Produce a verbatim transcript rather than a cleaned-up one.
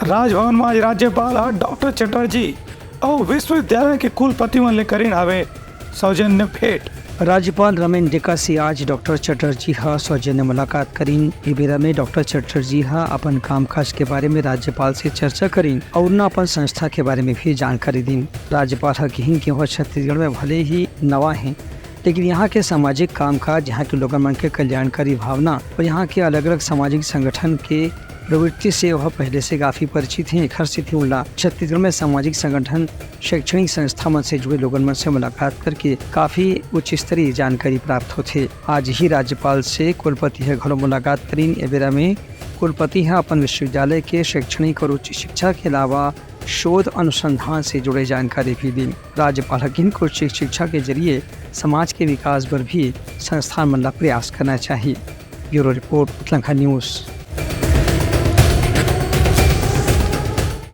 राजभवन में आज राज्यपाल ह डॉक्टर चटर्जी अउ विश्वविद्यालय के कुलपति मन ले करिन हावे सौजन्य भेंट। राज्यपाल रमेन डेका से आज डॉक्टर चटर्जी ह सौजन्य मुलाकात करिन। ए बेरा में डॉक्टर चटर्जी ह अपन कामकाज के बारे में राज्यपाल से चर्चा करिन अउ न अपन संस्था के बारे में भी जानकारी दिन। राज्यपाल ह किहिन कि वह छत्तीसगढ़ में भले ही नवा हे, लेकिन यहाँ के सामाजिक कामकाज, यहाँ के लोगन मन के कल्याणकारी भावना अउ यहाँ के अलग-अलग सामाजिक संगठन के प्रवृत्ति से वह पहले से काफी परिचित हे। एखर सेती उनला छत्तीसगढ़ में सामाजिक संगठन, शैक्षणिक संस्था मन से जुड़े लोगन मन से मुलाकात करके काफी उच्च स्तरीय जानकारी प्राप्त होथे। आज ही राज्यपाल से कुलपति ह घलो मुलाकात करिन। ए बेरा में कुलपति ह अपन विश्वविद्यालय के शैक्षणिक और उच्च शिक्षा के अलावा शोध अनुसंधान से जुड़े जानकारी भी दिन। राज्यपाल ह किहिन कि उच्च शिक्षा के जरिए समाज के विकास बर भी संस्थान मन ला प्रयास करना चाहिए। ब्यूरो रिपोर्ट, उतलंखा न्यूज़।